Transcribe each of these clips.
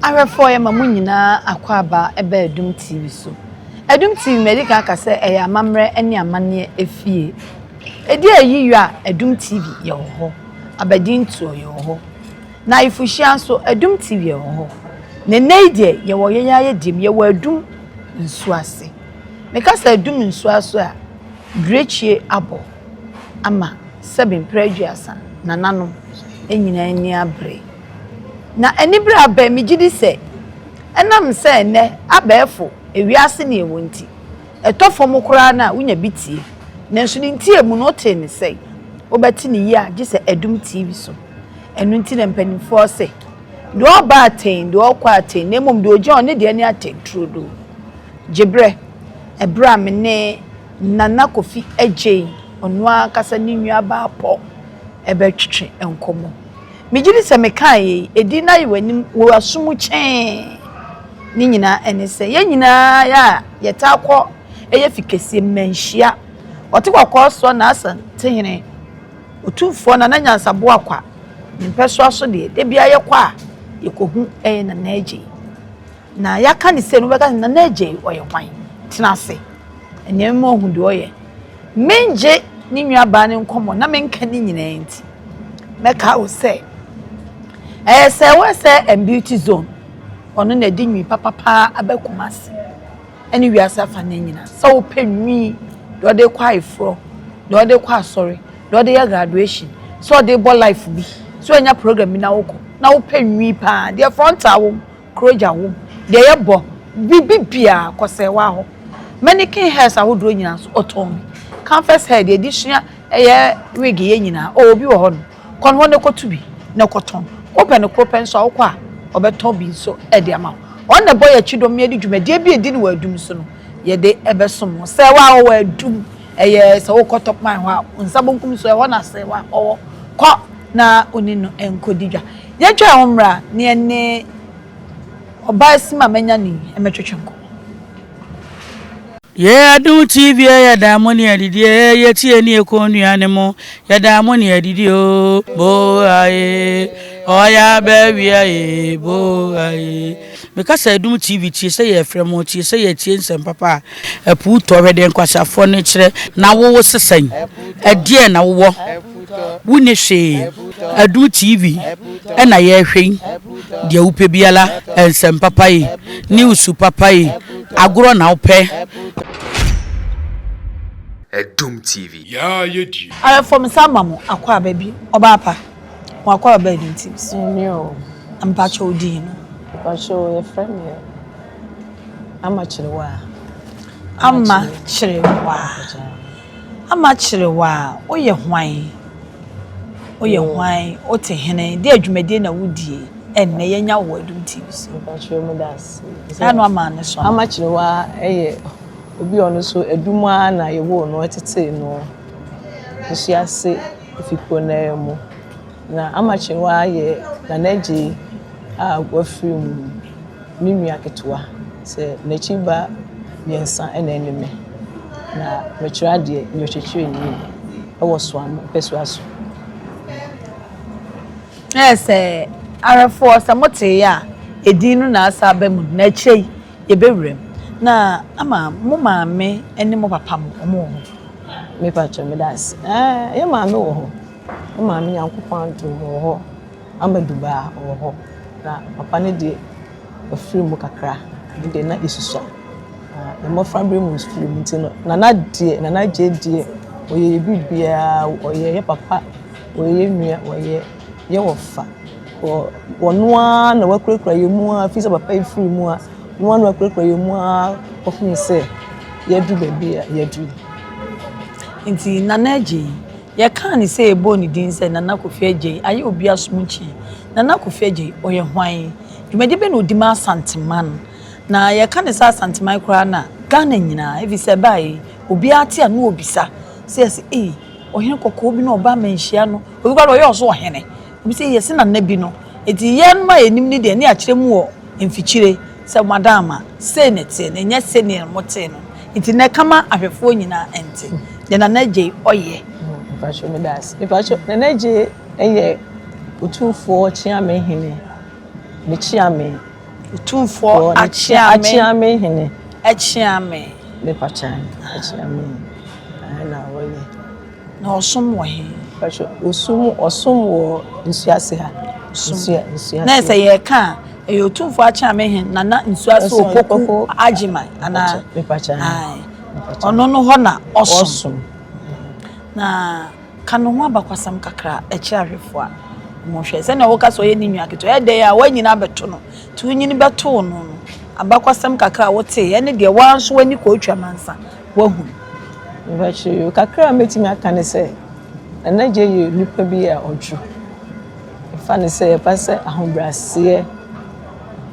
Ahwɛfoɔ yɛma mo nyinaa akwaaba ɛba Adum TV so. Adum TV madi kan aka sɛ ɛyɛ amammerɛ ne amanneɛ efie. Ɛdi ayiyɔ a Adum TV yɛwɔ hɔ. Abadintoɔ yɛwɔ hɔ. Na ayefohyia nso Adum TV yɛwɔ hɔ. Na nnɛ yi deɛ yɛwɔ yɛn ara yɛ deɛ mu, yɛwɔ Adum nsuo ase. Meka sɛ Adum nsuo ase a, Birekyie abɔ ama sɛbe mprɛ aduasa nananom nyinaa ani abere. Na anibere aba yi, megye di sɛ ɛnam sɛ nnɛ abɛɛfo ewiase ne yɛwɔ nti, ɛtɔ fam koraa no a wonya bi tie. Nanso ne ntiemu no, wotee no sɛn? Wobɛte no yie a, gye sɛ Adum TV so. Ɛno nti na mpanimfoɔ se, deɛ ɔba atɛn, deɛ ɔkɔ atɛn, na mmom deɛ ɔgyina hɔ ne deɛ ne atɛn turodoo. Gye berɛ, ɛberɛ a me ne Nana Kofi Adjei, ɔno ankasa ne nuabaa Pɔ, ɛbɛtwetwe nkɔmmɔ. Megye di sɛ mekaa yei, edin no ayɛ w'anim, wɔ w'aso mu kyɛn. Ne nyinaa ɛne sɛ, yɛn nyinaa yɛ a yɛtaa kɔ ɛyɛ fi kɛseɛ mmanhyia. Ɔte kɔkɔɔ soɔ na Asantehene, Otumfoɔ Nana Nyansaboa Kwa, ne mpɛsoa so deɛ, da biara yɛkɔ a, yɛkɔhu ɛyɛ Nana Adjei. Na yɛaka no sei no, wobɛka sɛ, Nana Adjei, ɔyɛ hwan? Tena ase. Ɛnneɛ mma ɔhu deɛ ɔyɛ. Mengye ne nuabaa no nkɔmmɔ na menka ne nyinaa nti, mɛka wo sɛ, ɛyɛ sɛ wɔ and Beauty Zone, ɔno na ɛde nwi papapaa aba Kumasi ne wiase afa no nyinaa. Sɛ wopɛ nwi, deɛ ɔde kɔ ayeforɔ, deɛ ɔde kɔ asɔre, deɛ ɔde yɛ graduation, sɛ ɔde bɔ life bi, sɛ wanya program bi na wokɔ, na wopɛ nwi paa, deɛ frontal wom, Kurogya wom, deɛ yɛbɔ biribi biara kɔ sɛ waa hɔ. Mannequin hairs ahodoɔ nyinaa nso ɔtɔn bi. Canvas hair deɛ yɛde sua ɛyɛ wig yɛ nyinaa ɔwɔ bi wɔ hɔ nom. Kɔ ne hɔ na kɔto bi na kɔtɔn. Wopɛ no koro pɛ nso a wokɔ a ɔbɛtɔn bi nso de ama wo. Ɔno na ɛbɔ yɛn akyi dɔm yɛde dwumadie bi a ɛdi no wɔ adum so no yɛde bɛsom wo. Sɛ waa ɔwɔ adum ɛyɛ sɛ wokɔ top mine hɔ a wo nsa bonkum so ɛhɔ na sɛ waa ɔwɔ kɔ na wo ne no nkɔdi dwa. Yɛntwa yɛn ho mmra na yɛne ɔbaa sim a manya no yi mmɛtwetwe nkɔmmɔ. Yɛ Adom TV yɛ da mo ne adidi eh yɛ tie ne yɛ kɔn nua ne mo yɛ da mo ne adidi o bo aye ɔya bɛ wia ye bo aye. Meka sɛ Adom TV tie sɛ yɛ frɛ mo tie sɛ yɛ tie nsɛm papa a ɛpo tɔ hwɛ deɛ nkwaseafoɔ no kyerɛ na wo wo sesɛn ɛdeɛn na wowɔ wo ni hwee Adom TV ɛna yɛhwɛ yi deɛ wopɛ biara nsɛm papa yi news papa yi agorɔ na wopɛ. Adum TV. Yaa yɛ die. Awɛfoɔ me san ma mo akwaaba bi ɔbaa pa mo akwaaba ba Adum TV so. Ɛni o. Mpakyɛ wo din no. Mpakyɛ o yɛfrɛ me Ama Kyerewaa. Ama Kyerewaa. Ama Kyerewaa woyɛ hwan? Woyɛ hwan? Wote hene? Deɛ dwumadie na wodie ɛnnɛ yɛnya wo wɔ Adum TV so. Mpakyɛ o meda ase. Saa na wama ne so. Ama Kyerewaa ɛyɛ obi a ɔno nso Adum ara na yɛwoo no ɛtetee no Nsuase Efikuo no ara mu. Na Ama Kyerewaa yɛ Nana Adjei a wafiri mu ne nua ketewa. Sɛ n'akyi ba mmiɛnsa na ɛne me. Na mekyerɛ adeɛ, meyɛ ɔkyerɛkyerɛni wɔ Soame mpɛsoa so. Na sɛ ahwɛfoɔ sɛ motee a edin no na asa aba mu na akyire yi yɛbɛwura mu. Na ama mo maame ne mo papa mo wɔn wɔ hɔ? Mepa kyɛw meda ase. Ɛɛ yɛ maame wɔ hɔ. Yɛ maame Nyankopɔn adom wɔ hɔ. Ama Dubaa wɔ hɔ. Na papa no deɛ wafiri mu kakra. Ne deɛ na esusua. Na mmɔfra bere mu firi mu nti no Nana deɛ Nana Adjei deɛ ɔyɛ yɛ biribiara. Ɔyɛ yɛ papa, ɔyɛ yɛ nua, ɔyɛ yɛ wɔfa. Ɔno ara na wakurakura yɛn mu ara firi sɛ papa yi firi mu a ɔno ara na wakurakura yɛn mu ara kɔpem sɛ yɛaduru baabi a yɛaduru. Nti Nana Adjei, yɛkaa ne sɛ yɛbɔɔ ne din sɛ Nana Kofi Adjei, ayɛ obi asom nkyi. Nana Kofi Adjei, ɔyɛ hwan? Dwumadi bɛn na ɔdi ma Asanteman? Na yɛka ne sɛ Asanteman koraa na Ghana nyinaa, ɛfiri sɛ ɛbaa yi, obiara te a na ɔbisa sɛ yɛsɛ, ei, ɔhene kɔkɔɔ bi na ɔba amanhyia no, obi koraa na ɔyɛ ɔso ɔhene. Obi sɛ yɛse nana bi no, nti yɛn ma yɛnim ne deɛ ne yɛakyerɛ mu wɔ mfikyire sɛ madam a, sei na ɛteɛ na ɛnyɛ sɛdeɛ motee no. Nti na ɛka ma ahwɛfoɔ nyinaa nte deɛ Nana Adjei ɔyɛ. Mpakyɛw meda ase. Mpakyɛw Nana Adjei yɛ Otumfoɔ Kyeamehene, ne Kyeame. Otumfoɔ Akyeame. Akyeame hene. Akyeame. Mepa kyɛw, Akyeame hene na wɔyɛ. Na ɔsom wɔ he? Pacho, ɔsom ɔsom wɔ Nsuase ha. Nsua Nsuase. Na sɛ yɛka a, ɛyɛ Otumfoɔ Akyeame he Nana Nsuase Opoku Agyeman anaa? Mepa kyɛw. Ae. Ɔno no hɔ na ɔsom. Ɔsom. Na ka ne ho abakwasɛm kakra kyerɛ ahwɛfoɔ a wɔhwɛ. Sɛnea woka sɛ ɔyɛ ne nua ketewa, ɛyɛ dɛn a woanyini abɛto no. Nti wonyini bɛtoo no no, abakwasɛm kakra a wotee ɛne deɛ woara nso w'ani kɔɔtwa mansa woahunu. Mpakyɛw, kakra a mɛtumi aka ne sɛ, Nana Gyei yɛ nipa bi a ɔdwo. Ɛfa ne sɛ, ɛba sɛ ahobrɛaseɛ,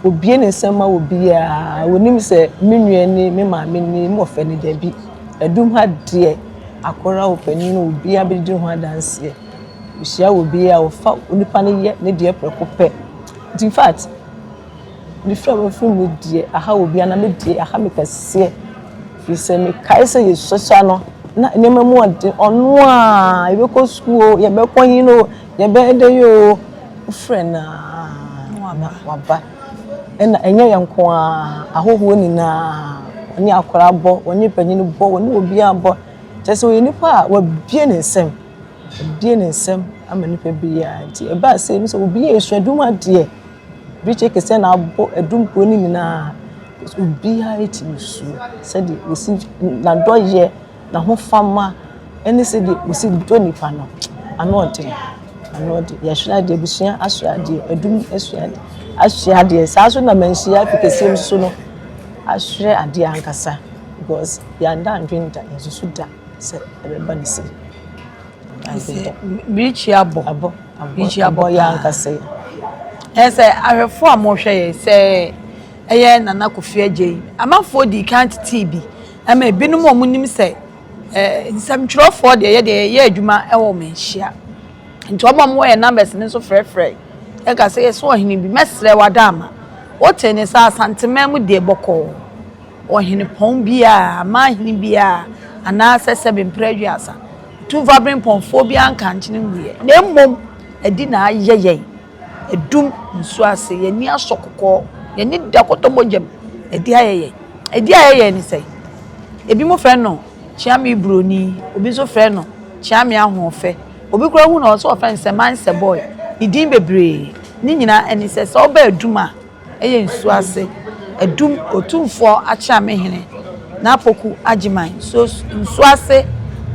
obue ne nsam ma obiara. Ɔnim sɛ me nua ni, me maame ni, me wɔfa ni, dabi. Adum ha deɛ, akwadaa o, panin o, obiara bɛdi ne ho adanseɛ. Ɔhyia obiara a, ɔfa onipa no yɛ ne deɛ prɛko pɛ. Nti in fact, me firi a mafiri mu deɛ, aha obiara na me deɛ, aha me kɛseɛ. Firi sɛ mekae sɛ yɛsuasua no, na nneɛma mu ɔden, ɔno a yɛbɛkɔ sukuu o, yɛbɛkɔ he o, yɛbɛyɛ dɛn o, wofrɛ no a na waba. Ɛna ɛnyɛ yɛn nko ara, ahɔhoɔ nyinaa, ɔne akwadaa bɔ, ɔne panin bɔ, ɔne obiara bɔ. Kyerɛ sɛ ɔyɛ nipa a wabue ne nsam, wabue ne nsam ama nipa biara. Nti ɛbaa sei no sɛ obiara resua adwuma deɛ, Bridge kɛseɛ na abɔ adum kuro no nyinaa. Obiara tumi sua sɛdeɛ wɔsi n'adɔyɛ, n'ahofama ne sɛdeɛ wɔsi dɔ nipa no, ano ɔden, ano ɔden. Yɛasua adeɛ, abusua asua adeɛ, adum asua adeɛ, asua adeɛ. Saa nso na manhyia afi kɛseɛ mu nso no asua adeɛ ankasa because yɛanda andwene da, yɛansusu da sɛ ɛbɛba no sei. Sɛ birikyi abɔ. Abɔ, Birikyi abɔ, abɔ yɛ paa. ankasa yi. Ɛyɛ sɛ ahwɛfoɔ a mohwɛ yɛn sɛ ɛyɛ Nana Kofi Adjei. Amanfoɔ dii kan tetee bi ma ebinom a wɔnim sɛ ɛɛ nsɛmtwerɛfoɔ deɛ yɛ deɛ yɛyɛ adwuma wɔ Manhyia. Nti wɔn a wɔwɔ yɛn numbers no nso frɛfrɛ ɛka sɛ yɛsɛ ɔhene bi mɛsrɛ wo Adaama. Wote ne sɛ Asanteman mu deɛ bɔkɔɔ. Ɔhenepɔn biara, amanhene biara, anaasɛ sɛbe mprɛ aduasa, Otumfoɔ aberempɔnfoɔ biara nka nkyene nguiɛ, na mmom adi na ayɛ yɛn adum nsuo ase, yɛn ani asɔ kɔkɔɔ, yɛn ani da kɔtɔ mogya mu, adi ayɛ yɛn. Adi ayɛ yɛn ne sɛn? Ebinom frɛ no Kyeame Buroni, obi nso frɛ no Kyeame Ahoɔfɛ, obi koraa hu no a ɔsɛ ɔfrɛ no sɛ Mansɛ Boy, ne din bebree, ne nyinaa ɛne sɛ, sɛ woba adum a, yɛ nsuo ase adum Otumfoɔ Akyeamehene N'Apoku Agyeman nsuo nsuo ase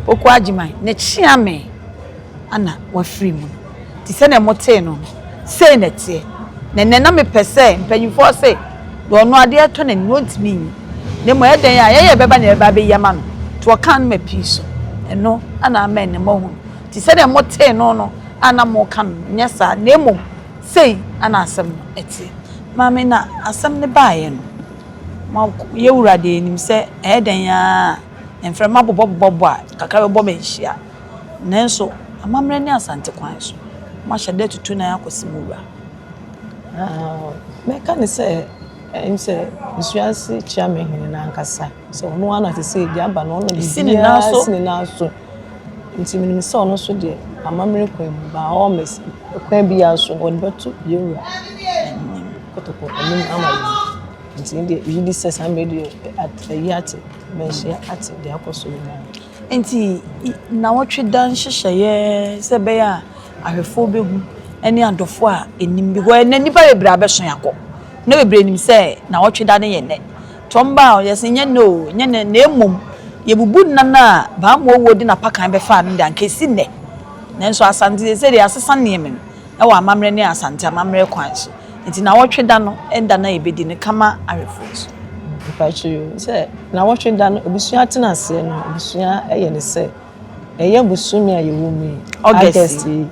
Poku Agyeman ne Kyeame ana wafiri mu no. Nti sɛdeɛ motee no no, sei na ɛteɛ. Na ɛnnɛ na mepɛ sɛ mpanyimfoɔ se, deɛ ɔno adeɛ tɔ n'ani no ɔntumi nyi. Na mmom ɛyɛ dɛn a yɛn yɛbɛba na yɛbɛba abɛyi ama no. Nti wɔkaa no ma pii so. Ɛno na ama ɛnnɛ moahu no. Nti sɛdeɛ motee no no a na moka no no, nyɛ saa. Na mmom Sei na asɛm no teɛ. Maame, na asɛm no baeɛ no, ma yɛn wura deɛ yɛnim sɛ ɛyɛ dɛn ara a, mframa bobɔbobɔbɔ a, kakra bɛbɔ ma ahyia. Nanso, amammerɛ ne Asante kwan so, moahyɛ da atutu nan akɔsi mo wura. Mɛka no sɛ, ɛyɛ me sɛ Nsuase Kyeamehene no ankasa. Sɛ ɔno ara na sesei deɛ aba no, ɔno na biribiara si ne nan so. Nti menim sɛ ɔno nso deɛ amammerɛ kwan mu, by all means, kwan biara so no, ɔde bɛto yɛn wura anim, kotoko anim ama yɛn. Nti ne deɛ, megye di sɛ saa mmerɛ deɛ ayi ate, manhyia ate deɛ akɔ so nyinaa. Nti nnawɔtwe da nhyehyɛeɛ sɛ ɛbɛyɛ a ahwɛfoɔ bɛhu ne adɔfoɔ a ɛnim because ɛnnɛ nnipa bebree abɛso akɔ na bebree nim sɛ nnawɔtwe da no yɛ nnɛ. Tɔm ba a, yɛse nyɛ nnɛ o, nyɛ nnɛ, na mmom yɛbubu nna no a Bammɔ wuo de n'apakan bɛfaa no de anka ɛsi nnɛ. Nanso Asante seesei deɛ yɛasesa nneɛma mu wɔ amammerɛ ne Asante amammerɛ kwan so. Nti nawɔtwe da no da no a yɛbɛdi no kama awefoɔ so. Mpakyɛw, sɛ nawɔtwe da no abusua tena aseɛ no, abusua yɛ no sɛ. Ɛyɛ bosome a yɛwɔ mu yi, August yi,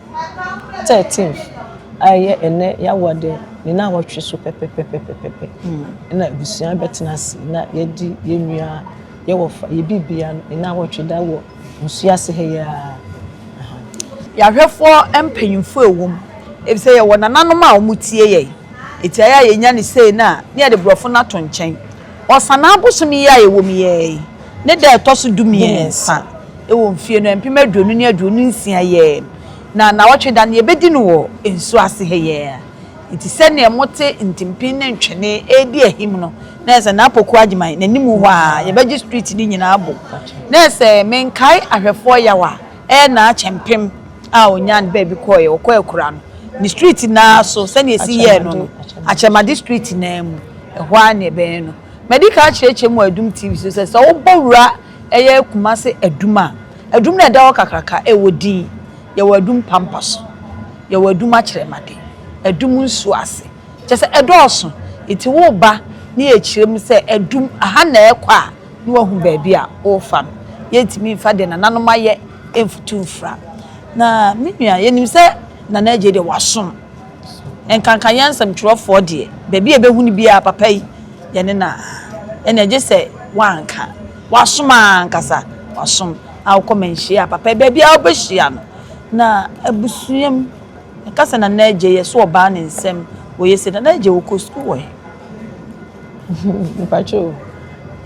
13th a ɛyɛ ɛnnɛ Yawɔde ne nnawɔtwe so pɛpɛpɛpɛpɛpɛ na abusua bɛtena ase na yɛadi yɛn nua, yɛn wɔfa, yɛn biribiara no ne nnawɔtwe da wɔ nsuo ase ha yi ara. Yɛn ahwɛfoɔ mpanyimfoɔ a ɛwɔ mu, efisɛ yɛwɔ nananom a wɔtie yɛn, enti ɛyɛ a yɛnya no sei no a, na yɛde borɔfo no ato nkyɛn. Ɔsanaa bosome yi a yɛwɔ mu yi ara yi, ne da a ɛtɔ so dumiɛnsa wɔ mfie no 2026 yi ara mu, na nnawɔtwe da no yɛbɛdi no wɔ nsuo ase ha yi ara. Nti sɛdeɛ mote ntimpin ne ntwene redi ahim no, na ɛsɛ Naa Poku Agyeman n'anim hɔ a, yɛbɛgye street no nyinaa abom. Na ɛsɛ menkae ahwɛfoɔ yaw a ɛyɛ Naa Kyɛmpem a ɔnyaa ne baabi kɔeɛ, ɔkɔɔ akura no, ne street no ara so, sɛdeɛ ɛsi yɛɛ no no, Akyɛmade street no ara mu, ɛhɔ ara na ɛbɛn no. Madi kan akyerɛkyerɛ mu wɔ Adum TV so sɛ, sɛ wobɔ wura ɛyɛ Kumase Adum a, Adum no a ɛda hɔ kakraka, ɛwɔ din. Yɛwɔ Adum Pampa so, yɛwɔ Adum Akyerɛmade, Adum Nsuo Ase. Kyerɛ sɛ ɛdɔɔso. Nti woreba na yɛkyerɛ mu sɛ Adum, aha na ɛrekɔ a, na woahu baabi a worefa no. Yɛntumi mfa deɛ nananom ayɛ mfutu mfra. Na me nua, yɛnim sɛ Nana Adjei deɛ wasom. Nkanka yɛn nsɛmtwerɛfoɔ deɛ, baabi a yɛbɛhu no biara, papa yi, yɛne no a, ɛnna gye sɛ woanka. Wasom ara ankasa, wasom. A wokɔ manhyia a, papa yi, baabi a wobɛhyia no. Na abusua mu, yɛka sɛ Nana Adjei, yɛsɛ ɔbaa ne nsam, wɔyɛ sei. Nana Adjei, ɔkɔ sukuu wɔ he? Mpakyɛ o,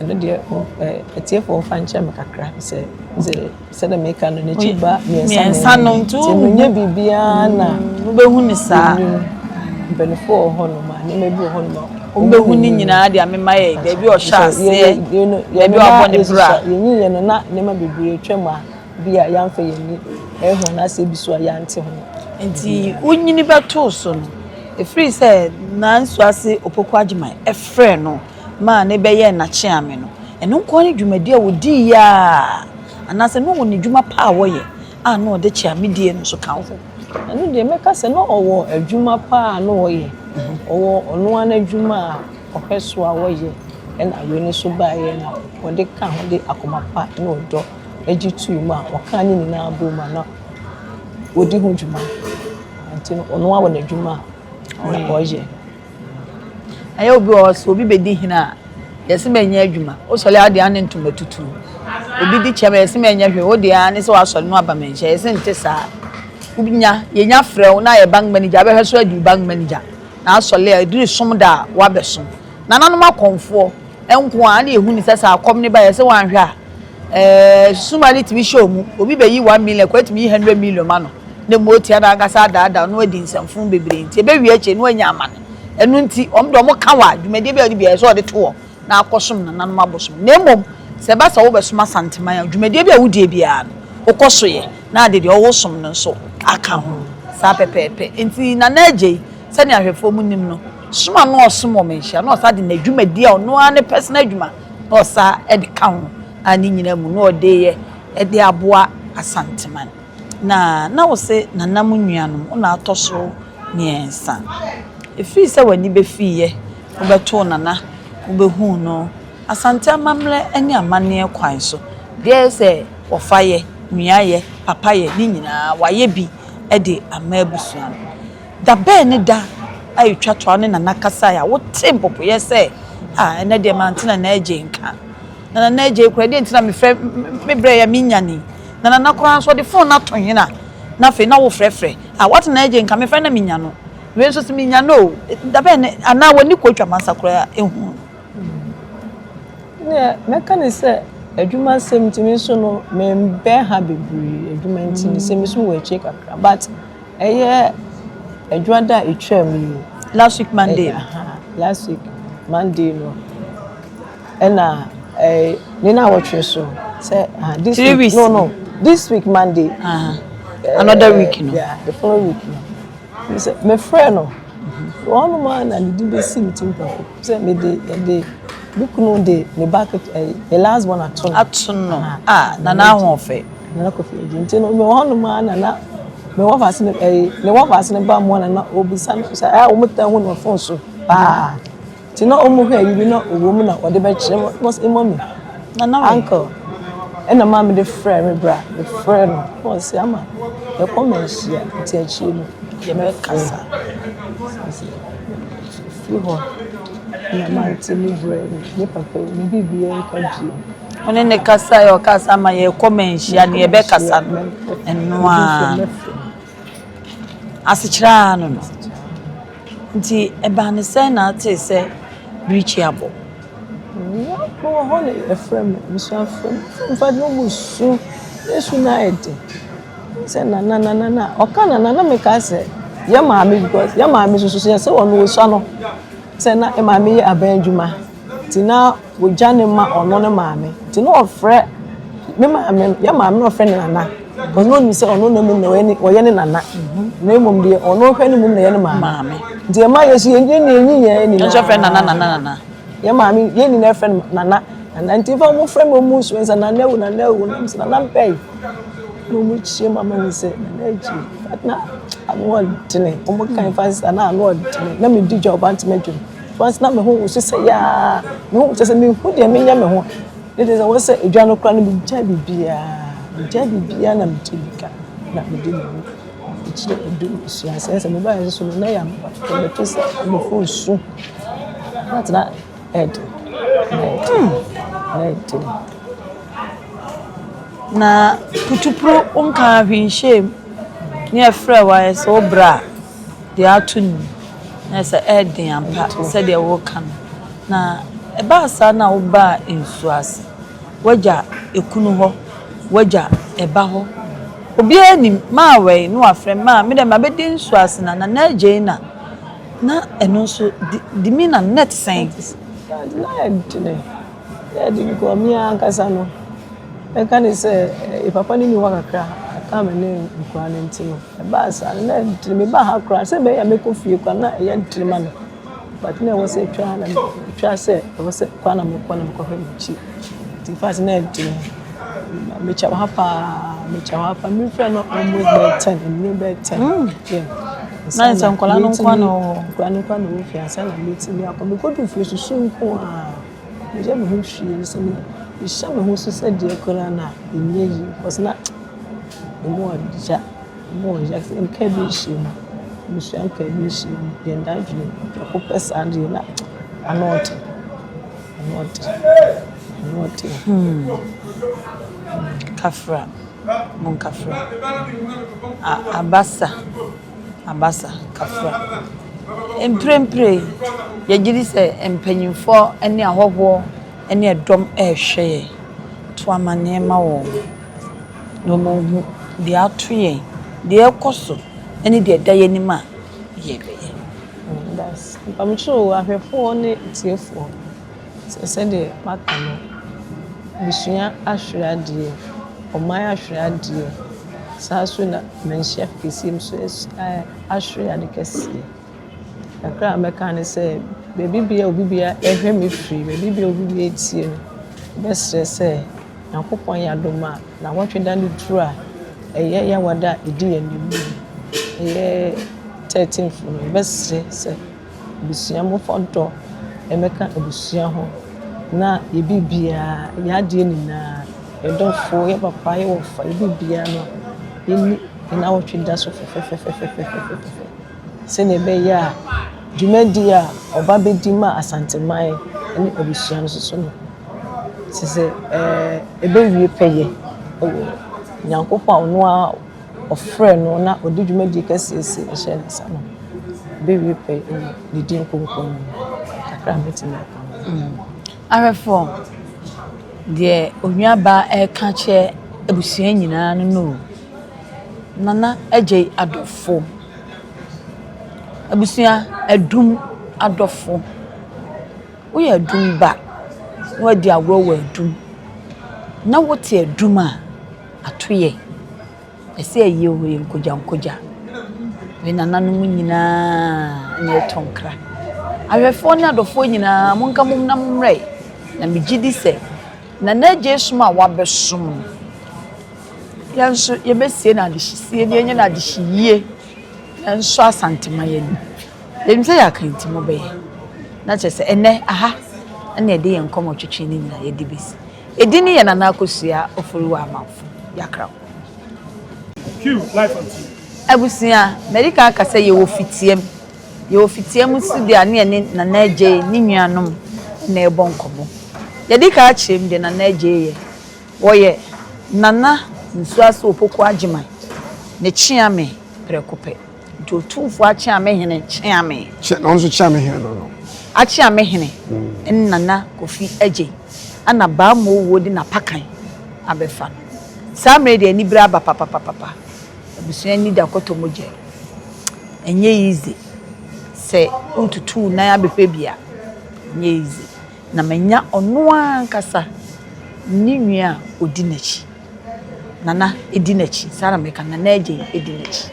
ɛno deɛ atiefoɔ mfa nkyɛ me kakra sɛ sɛ sɛdeɛ meka no n'akyi ba mmiɛnsa no nti menyɛ biribiara na wobɛhu ne saa. Mpanimfoɔ wɔ hɔnom a nneɛma bi wɔ hɔnom a wɔbɛhu ne nyinaa de amema yɛ baabi a ɔhyɛ aseɛ, baabi a wabɔ ne bra. Yɛnyiiɛ no na nneɛma bebree atwam a bi a yɛamfa yɛn ani anhu anaasɛ ebi so a yɛante ho. Nti wonyini bɛtoo so no, ɛfiri sɛ Nansuase Opoku Agyemang frɛɛ no maa ne bɛyɛɛ n'akyeame no, ɛno nko ara ne dwumadi a ɔdiiɛ a, anaasɛ na ɔwɔ ne dwuma pa a ɔyɛ a na ɔde kyeamedie no nso ka ho? Ɛno deɛ mɛka sɛ na ɔwɔ adwuma pa a na ɔyɛ. Ɔwɔ ɔno ara n'adwuma a ɔhwɛ so a ɔyɛ ɛna wei no nso baeɛ na ɔde ka ho de akoma pa ne ɔdɔ gye too mu a ɔkaa ne nyinaa bom a na ɔdi ho dwuma. Nti no ɔno ara wɔ n'adwuma a na ɔyɛ. Ɛyɛ obi wɔ hɔ sɛ obi bɛdi hene a, yɛse mɛnyɛ adwuma. Wosɔre a wode ara ne ntoma tutu. Obi di kyɛm a yɛse mɛnyɛ hwee, wode ara ne sɛ wasɔre na waba manhyia. Yɛse nte saa. Wonya, yɛnya frɛ wo na ayɛ bank manager, wobɛhwɛ so adi wo bank manager. Na asɔre a ɛduru som da a woabɛsom. Nananom akɔmfoɔ nko ara na yɛhu no sɛ sɛ akɔm no ba yɛse woanhwɛ a, Ɛɛ suma no tumi hyɛ wɔn mu. Obi bɛyi 1 million, akwadaa tumi yi 100 million ma no, na emu otia no ankasa adaadaa no adi nsɛmfo bebree nti ebewie akyire no anya amane. Ɛno nti wɔn de wɔn ka wɔ a dwumadie bi a wɔde bi a ɛsɛ wɔde to hɔ na akɔsom nananom abosom. Na mmom sɛ ɛba sɛ wobɛsom Asanteman a, dwumadie bi a wodie biara no wokɔ so yɛ na ade deɛ ɔwɔ som no nso aka ho saa pɛpɛɛpɛ. Nti Nana Agyei sɛnea ahwɛfoɔ mu nim no, som a na ɔsom wɔ Manhyia na ɔsan de n'adwumadie a ɔno ara ne personal adwuma na ɔsa de ka ho a ne nyinaa mu na ɔde yɛ de aboa Asanteman. Na na wo se nana mo nuanom wo na atɔ so mmiɛnsa. Ɛfiri sɛ w'ani bɛfiiɛ wobɛtoo nana wobɛhuu no Asante amammerɛ ne amanneɛ kwan so deɛ ɛyɛ sɛ wɔfa yɛ, nua yɛ, papa yɛ ne nyinaa wayɛ bi de ama abusua no. Da bɛn ne da a etwa to a wo ne Nana kasae a wotee mpopoeɛ sɛ, Ah, ɛnnɛ deɛ mante Nana Adjei nka. Na Nana Adjei koraa, deɛ nti na mefrɛ me brɛ yɛ menya ni. Na Nana koraa nso ɔde fon no ato hena? Na afei na wofrɛfrɛ. Ah, woate Nana Adjei nka, mefrɛ na menya no. Wei nso sɛ menya no o. Da bɛn ne, anaa w'ani kɔ Atwamansa koraa ehu no? Neɛ mɛka ne sɛ adwuma nsɛm nti me nso no membɛn ha bebree adwuma nti no sɛ me nso mewɔ akyire kakra but Ɛyɛ Adwuada a etwaa mu yi. Last week Monday. Last week Monday no. Ɛna ɛɛ ne na awɔtwe so sɛ this week weeks. No, this week Monday. Another week no. Yeah, the following week no. Sɛ mefrɛ no. Wɔn mu a na ne din bɛsi me tirim prɛko sɛ mede yɛde me kunu de ne ba ɛɛ ne last born ato no. Ato no a nana ahoɔfɛ. Nana Kofi Agye nti no mewɔ hɔnom ara na na me wɔfaase no ɛyi ne wɔfaase no ba mu na na obisa no sɛ ɛyɛ a wɔn taa hu no phone so paa nti na wɔn hwɛ ayi bi na ɔwɔ mu na ɔde bɛkyerɛ mu wɔn sɛ mɔmi Nana wɛ. Uncle ɛna maame de frɛ me bra me frɛ no na ɔsɛ ama yɛkɔ manhyia nti akyire no Yɛbɛkasa. Firi hɔ na mante me brɛ ne papa ne biribiara nka bio. Wo ne ne kasaeɛ a ɔkaa sɛ ama yɛrekɔ manhyia no yɛbɛkasa no ɛno ara asekyerɛ ara no no nti ɛbaa ne sɛn na atee sɛ birikyi abɔ? Mewɔ hɔ na yɛfrɛ me, abusua frɛ me, mfa de wɔn su, ne su no ayɛ den. Sɛ nana nana na ɔka nana na meka sɛ. Yɛ maame because yɛ maame nso so yɛ sɛ ɔno osua no sɛ na yɛ maame yɛ aban adwuma nti na wɔgya ne ma ɔno ne maame nti na ɔfrɛ me maame yɛ maame na ɔfrɛ ne nana because na onim sɛ ɔno na mmom na ɔyɛ ne ɔyɛ ne nana na mmom deɛ ɔno hwɛ ne mmom na ɛyɛ ne maame nti ɛma yɛ so yɛn yɛn yɛn nyinaa nso frɛ nana nana nana. Yɛ maame yɛn nyinaa frɛ no nana nana nti nfa wɔn frɛ mi wɔn nsuo sɛ nana ewu nana ewu na sɛ nana bɛyi na wɔn kyerɛ mu ama mi sɛ nana agyi na ano ɔdene wɔn kan fa sɛ na ano ɔdene na mi di dwa ɔba ntoma dwom fa sɛ na mi ho wusu sɛ yaa mi ho kyɛ sɛ mi hu deɛ mi nyɛ mi ho ne de sɛ wɔn sɛ edwa no kora no mi gya biribiara mi gya biribiara na mi di mi ka na mi di mi ho akyire edu sua sɛ sɛ mi ba yɛ soso no na yɛ ampa sɛ mi fo nsu. Na ɛden, na ɛden, na ɛden. Na putupru nkaa hwee nhyɛɛ mu ne yɛfrɛɛ wo ayɛ sɛ wo bra a deɛ ato no mu na sɛ ɛden ampa sɛdeɛ woreka no. Na ɛbaa saa na wobaa nsuo ase, woagya ekunu hɔ, woagya ɛba hɔ. Obiara nim, maa wɛi na wafrɛ me, maa me deɛ mabɛdi nsuo ase na Nana Agyei na Na ɛno nso di di mi na net sɛn. Na yɛ dene yɛ den because me ankasa no mɛka ne sɛ eh, papa no ni hɔ kakra aka me ne nkura no nti no ɛbaa saa no na ɛdene me ba ha koraa sɛ ɛbɛyɛ a mɛkɔ fie koraa na ɛyɛ dene ma me but na ɛwɔ sɛ atwa na atwa sɛ ɛwɔ sɛ kɔ na mekɔ na mekɔhwɛ m'akyi nti in fact na ɛdene mekyɛ wɔ ha paa mekyɛ wɔ ha paa mefrɛ no almost bɛyɛ 10 ɛnumere bɛyɛ 10 yeah. Na ayɛ sɛ nkwadaa no nko ara na wɔwɔ hɔ. Nkwadaa no nko ara na wɔwɔ fie ansa na mɛtumi akɔ. Mekɔduu fie susu nko ara. Mehyɛ me ho hwie sɛ mehyɛ me ho so sɛ deɛ koraa na ɛnyɛ yie because na ɛmu ɔya ɛmu ɔya sɛ nka bi nhyɛ mu. Mesua nka bi nhyɛ mu. Yɛn dadwene prɛko pɛ saa deɛ na ano ɔden ano ɔden ano ɔden. Hmm. Kafra. Monkafra. A abasa, abasa, kafra. Mprempren, yɛgye di sɛ mpanyimfoɔ ne ahɔhoɔ ne ɛdɔm rehwɛ yɛn. To amanneɛ ma wɔn na wɔnhu deɛ ato yɛn, deɛ ɛrekɔ so ne deɛ ɛda yɛn anim a yɛrebɛyɛ. Mpamokyɛw ahwɛfoɔ ne atiefoɔ. Sɛ sɛdeɛ maka no, abusua ahwere adeɛ, ɔman ahwere adeɛ, saa nso na manhyia kɛseɛ nso ahwere ade kɛseɛ. Kakra a mɛka ne sɛ, baabi biara a obi biara ɛhwɛ me firi, baabi biara a obi biara tie no, mɛsrɛ sɛ Nyankopɔn yɛ adom a, nnawɔtwe da no duru a, ɛyɛ Yawada a ɛdi yɛn anim yi, ɛyɛ 13th no, yɛbɛsrɛ sɛ. Abusua momfa ɔdɔ mmɛka abusua ho na yɛ biribiara, yɛ adeɛ nyinaa, yɛ dɔfo, yɛ papa, yɛ wɔfa, yɛ biribiara no, yɛnni nnawɔtwe da so fɛfɛfɛfɛfɛfɛfɛ sɛdeɛ ɛbɛyɛ a dwumadie a ɔba bɛdi ma Asanteman ne abusua no nso so no, kyerɛ sɛ ɛɛ ɛbɛwie pɛyɛ wɔ Nyankopɔn a ɔno ara Ɔfrɛɛ no na ɔde dwumadie kɛseɛ sei hyɛɛ ne nsa no, bɛwie pɛ wɔ ne din kronkron no mu. Kakra a mɛtumi aka no. Mm. Ahwɛfoɔ, deɛ onuabaa ɛreka kyerɛ abusua nyinaa no no o. Nana Agyei adɔfo. Abusua, adum adɔfo. Woyɛ adum ba na wadi agorɔ wɔ adum na wote adum a, ato yɛn. Ɛsɛ ayie hɔ yɛ nkogyankogya. Me nananom nyinaa na ɛreto nkra. Ahwɛfoɔ ne adɔfoɔ nyinaa, monka mom na mommrɛ. Na megye di sɛ Nana Agyei som a wabɛsom no, yɛn nso yɛbɛsie no adehyesie na yɛnyɛ no adehyeyie na nsɔ Asantema yɛn ani. Yɛnim sɛ yɛaka nti mobɛyɛ. Na kyerɛ sɛ ɛnnɛ aha na yɛde yɛn nkɔmmɔtwetwe no nyinaa yɛde bɛsi. Edin no yɛ Nana Akosua Oforiwa Amanfo Yakraw. Q, live on TV. Abusua, madi kan aka sɛ yɛwɔ Fitiam. Yɛwɔ Fitiam nso deɛ a ne yɛne Nana Agyei ne nuanom na ɛrebɔ nkɔmmɔ. Yɛadi kan akyerɛ mu deɛ Nana Agyei yɛ. Wɔyɛ Nana Nsuase Opoku Agyeman ne Kyeame prɛko pɛ. Nti Otumfoɔ Akyeame Hene Kyeame. Kye, na ɔno nso Kyeame Hene no no. Akyeame Hene ne Nana Kofi Adjei ɛna Baamuo wuo de n'apakan abɛfa no. Saa mmerɛ yi deɛ anibere aba papapapapa. Abusua ani da kɔtɔ mogya mu. Ɛnyɛ easy sɛ wotutu wo nan abɛhwɛ bi a, ɛnyɛ easy. Na manya ɔno ara ankasa ne nua a ɔdi n'akyi. Nana di n'akyi, saa na meka, Nana Agyei di n'akyi.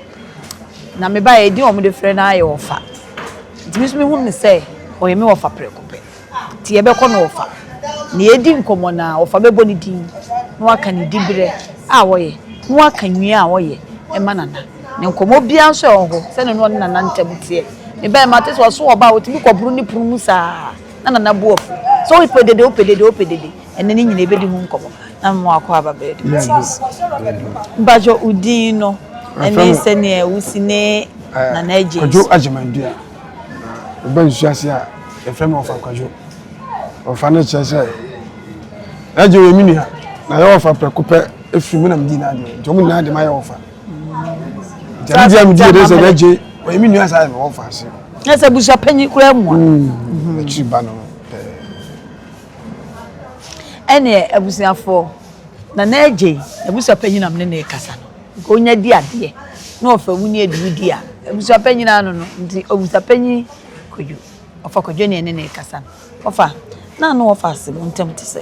Na mebaeɛ, edin a wɔde frɛ no ara yɛ Ɔfa. Nti me nso mehu no sɛ ɔyɛ me wɔfa prɛko pɛ. Nti yɛbɛkɔ no ɔfa. Na yɛredi nkɔmmɔ no ara, ɔfa bɛbɔ ne din, na waka ne diberɛ a ɔyɛ, na waka nnua a ɔyɛ ma Nana. Ne nkɔmmɔ biara nso a ɛwɔ hɔ, sɛdeɛ na ɔne Nana ntam teɛ. Mebaeɛ mate sɛ ɔso ɔba a, ɔtumi kɔboro ne pono mu saa, na Nana bo afu. Sɛ wopɛ dede, wopɛ dede, wopɛ dede. Ɛnnɛ ne nyinaa yɛbɛdi ho nkɔmmɔ. Na mema wakɔ aba bɛyɛ de ti so. Mpakyɛ wo din no ɛne sɛdeɛ wosi ne Nana Agyei. Kwadwo Agyemandua. Meba nsu ase a yɛfrɛ me Ɔfa Kwadwo. Ɔfa no kyerɛ sɛ Agye yɛ me nua na yɛ ɔfa prɛko pɛ efiri mu na medi n'adeɛ nti wɔn nyinaa de ma yɛ ɔfa. Nti ɛno deɛ medi yɛ de sɛ Agye ɔyɛ me nua saa yɛ me ɔfa ase. Na sɛ abusua panyin koraa mu a. Akyiri ba no pɛɛ. Ɛneɛ abusuafoɔ, Nana Adjei, n'abusuapanyin na mene no rekasa no, nka ɔnya di adeɛ na ɔfa mu ne adi wo di a, abusuapanyin ano no, nti abusuapanyin Kwadwo, ɔfa Kwadwo ne ɛne no rekasa no, ɔfa, na ano ɔfa ase mo ntam te sɛ?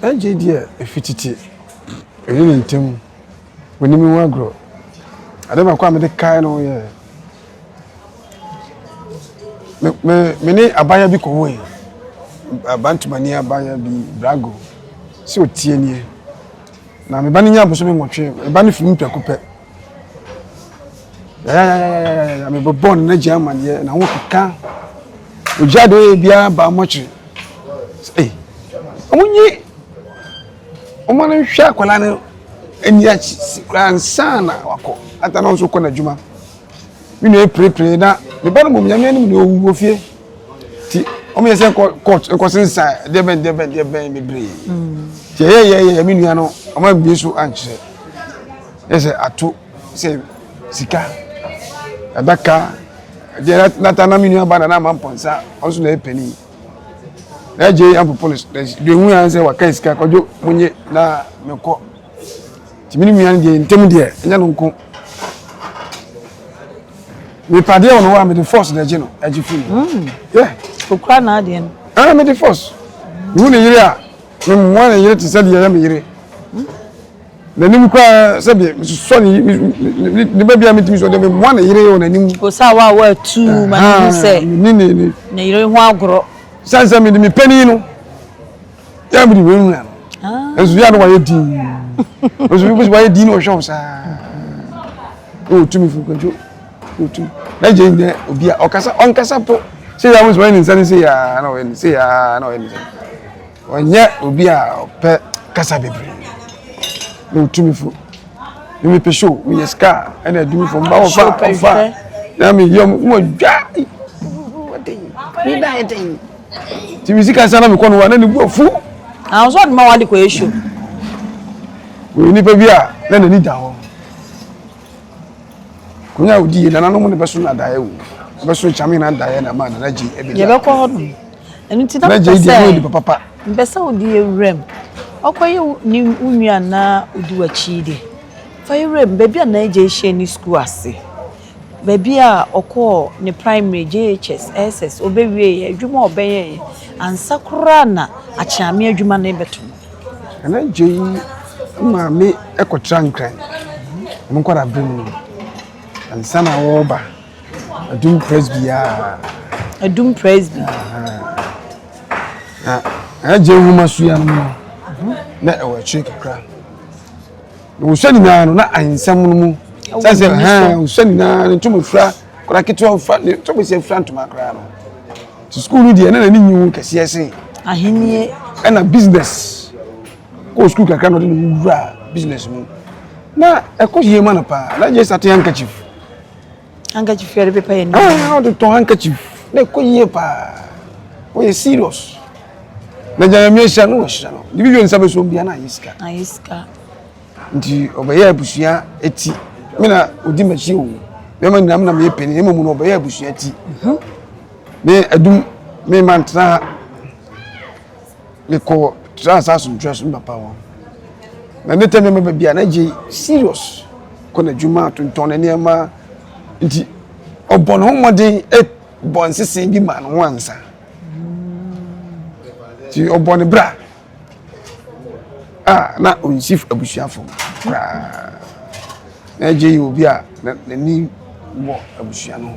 Adjei deɛ ɛfiri tete, ɛne ne ntam, ɔnni me ho agorɔ. Adeɛ baako a mede kae no yɛ Me me me ne abaayewa bi kɔwoe. Abantomani abaayewa bi, Brago. Sɛ ɔtie nie. Na me ba no nyaa bosome nwɔtwe. Me ba no firi mu prɛko pɛ. Yayayayayaya mebɛbɔɔ no n'agya amaneɛ na ho keka. Ogya deɛ ɔyɛ biara baa mɔkyere. Ei, wɔnyi wɔn no nhwɛ akwadaa no ani akyi koraa ansa na wakɔ. Ata na ɔno nso kɔ n'adwuma. Me nua pirepire na me ba no mmom nyame anim na ɔwu wɔ fie nti wɔn yɛ sɛ nkɔ court nkɔ sensan deɛ bɛn deɛ bɛn deɛ bɛn bebree nti ɛyɛ yɛ yɛ me nua no wɔn abie so ankyerɛ yɛ sɛ ato sɛ sika adaka deɛ nata na me nua ba na na ama mpɔnsa ɔno nso na ɛyɛ panin na agye ampopo no deɛ ehu yɛn sɛ waka sika kɔdwo mo nye na mekɔ. Nti me ne nua no deɛ ntam deɛ ɛnyɛ no nko. Mepa adeɛ wɔ no hɔ a mede force na ɛgye no ɛgye firi no. Yeah. Okura n'adeɛ no. Ah mede force. Mehu ne yere a memmoa ne yere te sɛ deɛ ɛyɛ me yere. N'anim koraa sɛdeɛ mesosɔ ne ne ba bi a metumi sɔ deɛ memmoa ne yere wɔ n'anim. Osa wa wa tu ma ne hu sɛ ne ne ne ne yere ho agorɔ. Sane sɛ mede me panin no. Yɛ mi de wei wura no. Nso yɛ no wayɛ din. Nso bi wayɛ din na ɔhwɛ wo saa. Na ɔtumi fo kwadwo. Ɔtumi. Na gye nyɛ obi a ɔkasa ɔnkasa po. Sɛ yɛ ahosuo ɔyɛ ne nsa ne sɛ yaa na ɔyɛ ne sɛ yaa na ɔyɛ ne sɛ. Ɔnyɛ obi a ɔpɛ kasa bebree. Na ɔtumi fo. Me mepɛ show meyɛ sika ɛna adumi fo mba ɔfa ɔfa. Na meyɛ ɔmo dwa. Me da yɛ den. Nti me sika sa na mekɔ no wa na ne bu afu. Ah, nso ɔde ma wade kɔ yɛ show. Wɔyɛ nipa bi a na n'ani da hɔ. Konya a odi yɛ nananom ne bɛso na daeɛ wo. Bɛso kyame na daeɛ na ma nana gye ɛbɛdi. Yɛbɛkɔ hɔ nom. Ɛno nti na mpɛ sɛ nipa papa. Mpɛ sɛ wode yɛ wuram. Ɔkɔ yɛ ne wo nua na odi w'akyi de. Fa yɛ wuram baabi a na agye hyɛ ne sukuu ase. Baabi a ɔkɔɔ ne primary, JHS, SS, ɔbɛwieeɛ, adwuma a ɔbɛyɛeɛ ansa koraa na akyeame adwuma no rebɛto no. Nana Gyei maame kɔtra Nkran, wɔn nkwadaa-berɛ mu no, ansa na wɔreba Adum Presby a. Adum Presby. Na Nana Gyei nwoma sua no mu no, na ɛwɔ akyire kakra. Na wɔsua nyinaa no na ahensɛm no mu sɛ sɛ hɛn wɔsua nyinaa no ntoma fira akwadaa ketewa fira ne ntoma si afira ntoma koraa no nti sukuu no deɛ na n'ani nyi ho kɛseɛ sen ahennie ɛna business kɔɔ sukuu kakra na ɔde ne ho wura business mu na ɛkɔ yie ma no paa na gye sate handkerchief handkerchief yɛde pepa yɛn ah ɔde tɔn handkerchief na ɛkɔ yie paa ɔyɛ serious na gya nyame ahyira no wɔhyira no ne bibio nsa bɛso bia na ayɛ sika ayɛ sika nti ɔbɛyɛ abusua eti me na odi m'akyi o mɛma nyinaa me na meyɛ panin mmom no ɔbɛyɛ abusua ti mhm. me adum me ma ntena ha mekɔ tra asa asomdwoe so me papa hɔ na ne tɛm mɛba bia na gye serious. Kɔ n'adwuma, tontɔn ne nneɛma. Nti ɔbɔ ne ho mmɔden bɔ nsese bi ma ne ho ansa. Nti ɔbɔ ne bra a na ɔnsi abusua fam koraa. Na agye yɛ obi a n'ani wɔ abusua no ho.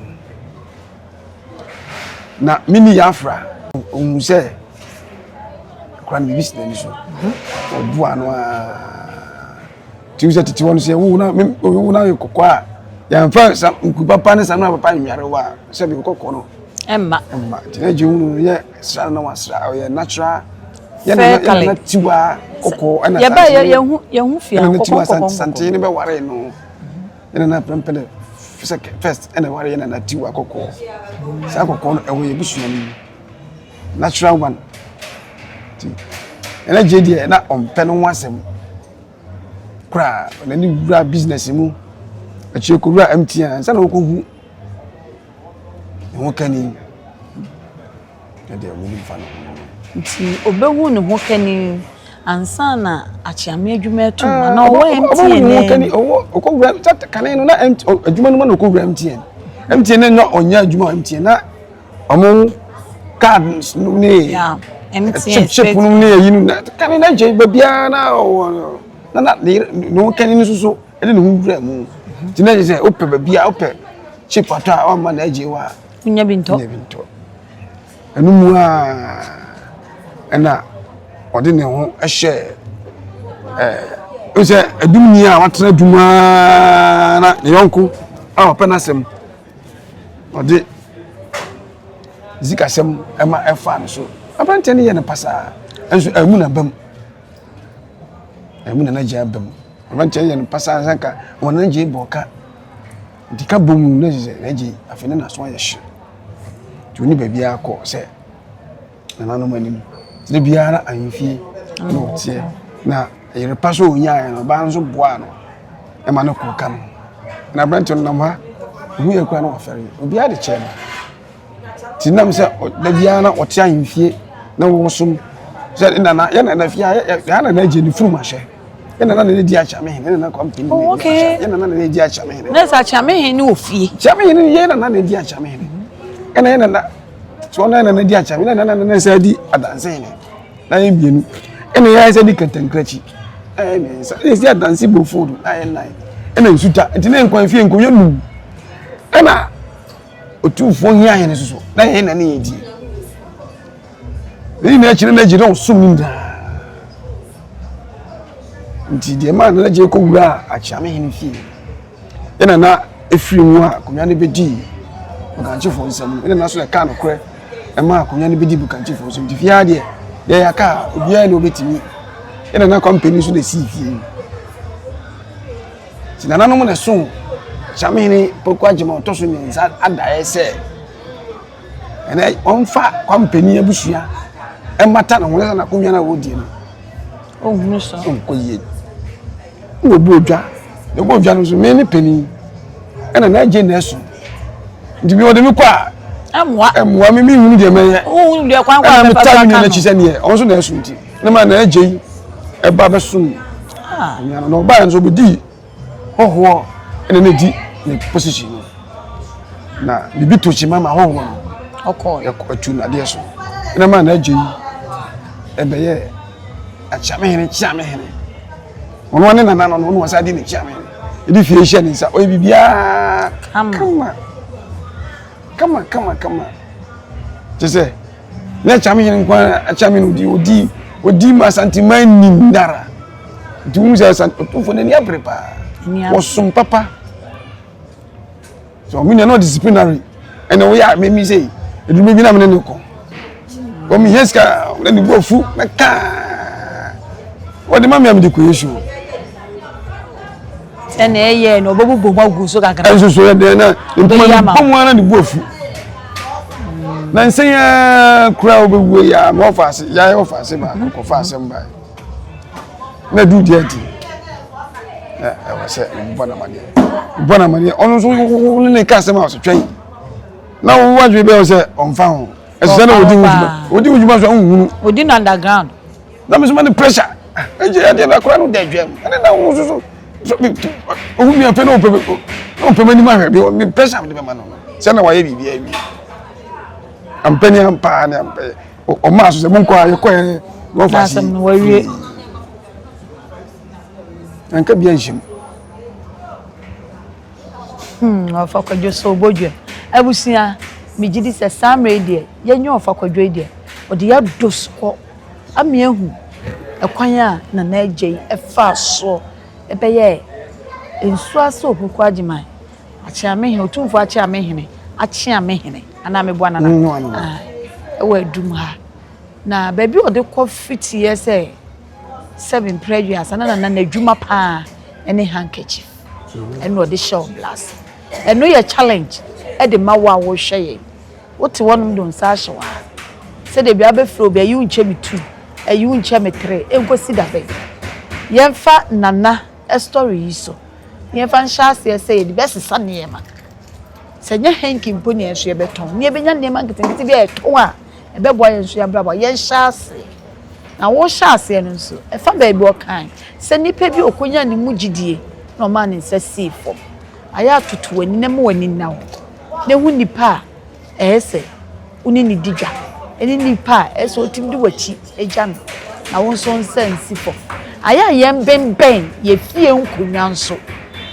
Na mini yɛ afra ohun sɛ akora no biribi si n'ani so. Ɔboa no ara. Nti sɛ tete hɔ no sɛ wo na wo na yɛ kɔkɔɔ a yɛmfa sa nku papa ne samina papa nnware wo a sɛ bi kɔkɔɔ no ɛmma ɛmma nti na gye hunu yɛ sra no na wasra ɔyɛ natural yɛ na yɛ na tiwa kɔkɔɔ ɛna yɛba yɛ yɛhu yɛhu fia kɔkɔɔ kɔkɔɔ kɔkɔɔ santene ne bɛware no yɛ na pɛmpɛlɛ sɛ first ɛna ware yɛ na tiwa kɔkɔɔ saa kɔkɔɔ no ɛwɔ yɛ busua no mu natural one nti ɛna gye deɛ na ɔmpɛ no ho asɛm koraa n'ani wura business mu akyire kɔwura MTN ansa na ɔkɔhu ne ho kani na deɛ ɔmo fa ne ho no. Nti ɔbɛhu ne ho kani ansa na akyeame adwuma atum ah, anaa ɔwɔ MTN ne ho kani ɔwɔ ɔkɔwura kane no na adwuma no mu na ɔkɔwura MTN MTN no na ɔnyɛ adwuma MTN na Ɔmo card no ne chip chip no ne ayi no na kane na nkyɛn baabiara na ɔwɔ na na ne yere ne ho kane no soso ɛde ne ho wura mu nti na kyerɛ sɛ wopɛ baabi a wopɛ chip atɔ a ɔmma na agye wa nya bi ntɔ nya bi ntɔ ɛno mu a ɛna ɔde ne ho hyɛ ɛɛ sɛ adumni a watena adwuma na ne yɔnko a ɔpɛ n'asɛm Ɔde sikasɛm ma ɛfaa no so. Aberanteɛ no yɛ no pasaa, nso ɛmu na ba mu. Ɛmu na n'agya ba mu. Aberanteɛ no yɛ no pasaa sɛ nka wɔn n'agya bɔ ka. Nti ka bɔ mu na sɛ n'agya afei ne n'aso ayɛ hye. Nti ɔni baabiara kɔ sɛ nananom anim. Nti da biara na ahemfie na ɔteɛ. Na yere pa so ɔnyaeɛ no, ɔbaa no nso boaa no ma no kɔɔ ka no. Na aberante no nam ha, ohu yɛ koraa na wafɛre. Obiara de kyɛɛ no. Nti nam sɛ da biara na ɔte ahemfie na wɔsom sɛ nana yɛ nana fie a yɛ nana agye ne furum ahyɛ. Yɛ nana na ɛdi akyame hene, yɛ nana kwampini na ɛdi akyame. Yɛ nana na ɛdi akyame hene. Na sɛ akyame hene wɔ fie. Akyame hene yɛ nana na ɛdi akyame hene. Ɛna yɛ nana So ɔno na na di akyame na na na sɛ di adanse hene na yɛ mmienu ɛna yɛ sɛ di kɛntɛnkrakyi na yɛ mmiɛnsa ɛna yɛ adanse bofodo na yɛ nnan ɛna nsuta nti na nkwan fie nkonnwa num ɛna otumfoɔ hia hene soso na yɛ na ne yɛ di ne nyinaa akyire na agyina ɔsom ne nyinaa nti deɛ maa nana gye kɔ wura akyeame hene fie Ɛna na ɛfiri mu a akonnwa no bɛdii Bukankyefoɔ nsam no, ɛna na so ɛkaa nokorɛ ɛma akonnwa no bɛdi Bukankyefoɔ nsam. Nti fie ha deɛ, deɛ yɛaka a, obiara na ɔbɛtumi. Ɛna na kwampani nso na ɛsii fie yi. Nti nananom na ɛso Kyamehene Poku Agyemang ɔtɔ so mmiɛnsa adaeɛ sɛ ɛnɛ ɔmfa kwampani abusua ɛmmata ne ho na sɛ n'akonnwa no a wɔdie no ɔnhunu so ɔnkɔ yie. Na wɔbu odwa. Na wɔbɔ odwa no nso, me ne panin. Ɛna n'agye na ɛso. Nti mi wɔde mi kɔ a. Ɛmmoa. Ɛmmoa mi mi nhunu deɛ mɛyɛ. Wohunu deɛ kwan kwan bɛfa so aka no. Ɛna mi taa mi nua n'akyi sɛ neɛ ɔno nso na ɛso nti. Na ma n'agye yi ɛba bɛsom. Ah. Na ɔbaa yɛn nso ɔbɛdi hɔhoɔ ɛna ne di ne position no. Na biribi to kyima ma hɔhoɔ no. Ɔkɔɔ. Ɛkɔ ɛtu n'adeɛ so. Ɛna ma n'agye yi ɛbɛyɛ akyiamehene kyiamehene. Ɔno ne nana no no ɔno ɔsan di ne kyiamehene. Ɛde fie hyɛ ne nsa ɔyɛ biribiara kama kama kama kama. Kyɛ sɛ ne akyiamehene nko ara akyiamehene odi odi odi ma Asanteman nim dara. Nti wohu sɛ Asante Otumfoɔ n'ani abere paa. Wɔsom papa. So me nua no disciplinary ɛna woyɛ a memi sei edwuma bi na mene ne kɔ wɔn mi hia sika na ne bu afu mɛka wɔde ma mi a mede kɔ yesu. Sɛnea ɛyɛ no ɔbɛbobɔ mu agu so kakra. Ɛnso so yɛ deɛ na mpoma no bɔ mu ara ne bu afu na nsɛn ya kura wobɛwuo yi a ma ɔfa ase yɛayɛ ɔfa ase baako kɔfa asɛm bae. Na du deɛ di na ɛwɔ sɛ mebɔ no amaneɛ mebɔ no amaneɛ ɔno nso wo ne ne ka asɛm a ɔsɛ twɛn na wo adwene bɛyɛ sɛ ɔmfa ho ɛsɛ sɛ na ɔdi wo dwuma ɔdi wo dwuma so a wohunu ɔdi no underground na me nso ma no pressure ɛgye adeɛ no akora no da adwam ɛne na wo nso so. Ohu mi afei na ɔpɛ na ɔpɛ m'anim ahwɛ bi me pressure mede bɛma no no sɛ na wayɛ biribi awie. Ampɛ ne ampa ne ampɛ ɔmaa so sɛ monkɔ a yɛkɔɛ na ɔfa ase. N'asɛm no wawie. Anka bia nhyɛ mu. Hmm, ɔfa kwadwo so ɔbɔ dwam. Abusua, megye di sɛ saa mmerɛ yi deɛ yɛnyɛ ɔfa kwadwo yi deɛ ɔde yɛ ado so kɔ ama yɛahu ɛkwan a Nana Agyei faa soɔ bɛyɛɛ nsuo ase Opoku Agyeman, Akyeamehene, Otumfoɔ Akyeamehene, Akyeamehene, anaa meboa Nana? Ah, ɛwɔ Adum ha. Na baabi a ɔde kɔ fitiiɛ sɛ sɛbe mprɛ aduasa na Nana n'adwuma paa ne handkerchief ɛna ɔde hyɛ ɔbla ase. Ɛno yɛ challenge de ma wo a wohwɛ yɛn. Wote hɔnom de wo nsa ahyɛ w'aha sɛ da biara wobɛfrɛ obi, ayi wo nkyɛ me two, ayi wo nkyɛ me three, ɛnkɔsi da bɛn? Yɛmfa Nana story yi so na yɛmfa nhyɛ aseɛ sɛ yɛde bɛsesa nneɛma. Sɛ ɛnyɛ hanky mpo na yɛn nso yɛbɛtɔn, na yɛbɛnya nneɛma nketenkete bi a yɛtɔn a ɛbɛboa yɛn nso yɛn abrabɔ a, yɛnhyɛ aseɛ. Na wohyɛ aseɛ no nso, ɛfa baabi ɔkae sɛ nipa bi a ɔkɔnya ne mu gyidie na ɔmaa ne nsa sii fam. Ayɛ atoto w'ani na ma w'ani nna hɔ. na hu nipa a ɛyɛ sɛ wo ne no di dwa ne nipa a ɛyɛ sɛ wotumi de w'akyi gya no na wo nso nsa nsi fam. Ayɛ a yɛbembɛn yɛn fie nkonnwa nso,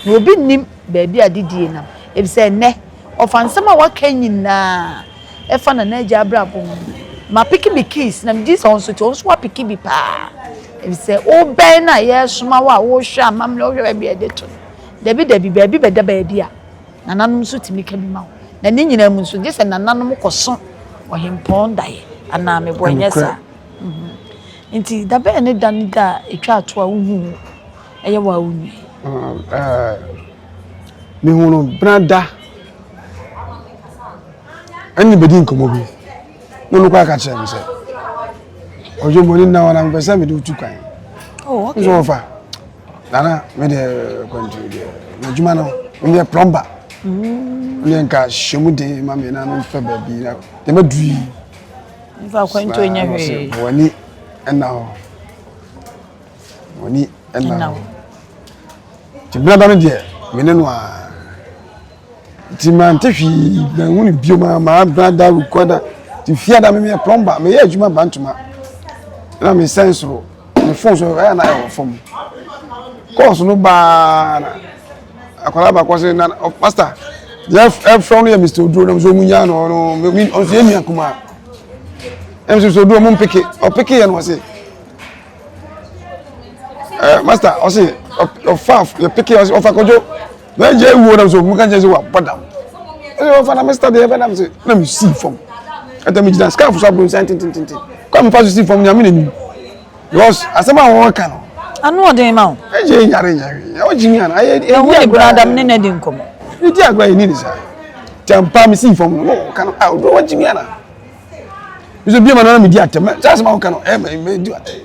na obi nnim baabi a adedie nam. Efisɛ ɛnnɛ, ɔfa nsɛm a waka nyinaa ɛfa Nana Agya abrabɔ ho no, mapeke me keys na megye di sɛ wo nso te, wo nso woapeke bi paa. Efisɛ wobɛn no a yɛresoma wo a wohwɛ amammerɛ, wohwɛ baabi a yɛde to no. Dabi dabi, baabi bɛda baabi a. Nananom nso tumi ka bi ma wo. Na ne nyinaa mu nso, gye sɛ nananom kɔso ɔhempɔn daeɛ anaa meboa ɛnyɛ saa. Mhm. Nti da bɛn ne da ne da a ɛtwa ato a wohu ɛyɛ wo a wo nua yi? Mehu no benada ɛne bɛdi nkɔmmɔ bi na ɔno koraa ka kyerɛ me sɛ ɔdwo mmɔne nna hɔ na mepɛ sɛ mede wotu kwan. Oh, okay. Nso wɔfa. Nana, me deɛ kwantu deɛ, m'adwuma no, meyɛ plumber. Mm. Deɛ nka hyɛ mu den ma me na memfɛ baabi na deɛ madu yi. Mfa kwantu nyɛ hwee. W'ani ɛna hɔ. W'ani ɛna hɔ. Nti bena da no deɛ, me ne no a. Nti mante hwee, manhu no bio ma maa bena da kɔ da. Nti fia da me meyɛ plumber, meyɛ adwuma bantoma. Na mesɛn soro. Me phone so ɛyɛ na ɛwɔ fam. Kɔɔso no baa na akwadaa baako sɛ na pastor deɛ ɛfrɛ no yɛ Mr. Oduro na nso ɔmu nyaa no ɔno ɔnso yɛ nua kumaa. Ɛm sɛ Mr. Oduro ɔmo mpeke ɔpeke yɛ no ɔse ɛɛ master ɔse ɔfa yɛ peke ɔse ɔfa kɔdwo na ɛgye ewuo na nso ɔmo ka kyerɛ sɛ wabɔ dam. Ɛsɛ ɔfa na Mr. deɛ ɛbɛ dam sɛ na mi si fam. Ɛtɛ mi gyina scarf so aburo nsa tentententen. Kwan mi fa so si fam nyame na nim. Because asɛm a wɔka no. Ano ɔden ma wo. Ɛgye nyare nyare. Ɔgye mi ana. Ayɛ ɛdi agorɔ. Ɛho ne brada ne na di nkɔmɔ. Ɛdi agorɔ yɛ ni ne saa. Kyɛmpa mi si fam no wɔka no a ɔduro wɔgye mi ana. Nso bi ma no na mi di atɛm. Sɛ asɛm a wɔka no ɛyɛ mɛ di atɛm.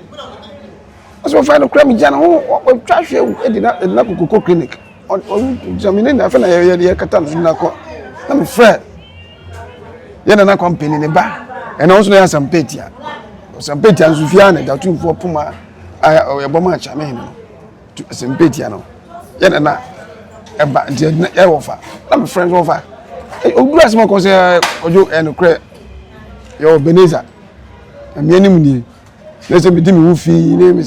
Ɔsɛ wɔfa no kura mi gyina ho ɔtwa hwɛ ɛdi na ɛdi na kokoko clinic. Ɔgyina mi ne na afɛ na yɛ yɛ kata no na kɔ. Na mi frɛ. Yɛ nana kɔmpini ne ba ɛna ɔnso na yɛ asampetia asampetia nso fia na ɛda tumfoɔ poma a ɛbɔ ma akyame hene no asampetia no yɛ nana ɛba nti ɛyɛ wɔfa na me frɛ nso wɔfa oduru asɛm ɔkɔ sɛ ɔdwo ɛnokorɛ yɛ wɔ beneza ɛmeɛ ne mu nie na sɛ medi me ho fi ne me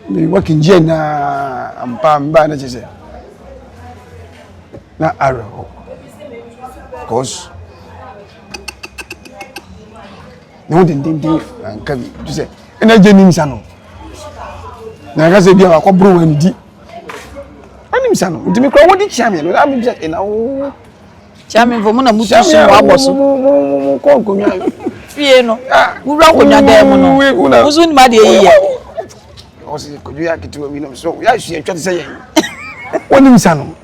me working gye nyinaa ampa mbaa na kyerɛ sɛ na awerɛhow cause ne ho dendenden anka bi te sɛ ɛna agye nim sa no na ɛka sɛ bi a wakɔboro wɔn anidi anim sa no nti mi kura wɔde kyia mi no na mi bisa ɛna wo kyia mi nfo mu na mu tu so wabɔ so mu mu mu kɔ nkonnwa fie no wura nkonnwa dan mu no woso nim adeɛ yiyɛ ɔsi kodwo yɛ aketewa bi nam so yɛ asua atwa te sɛ yɛn wɔnim sa no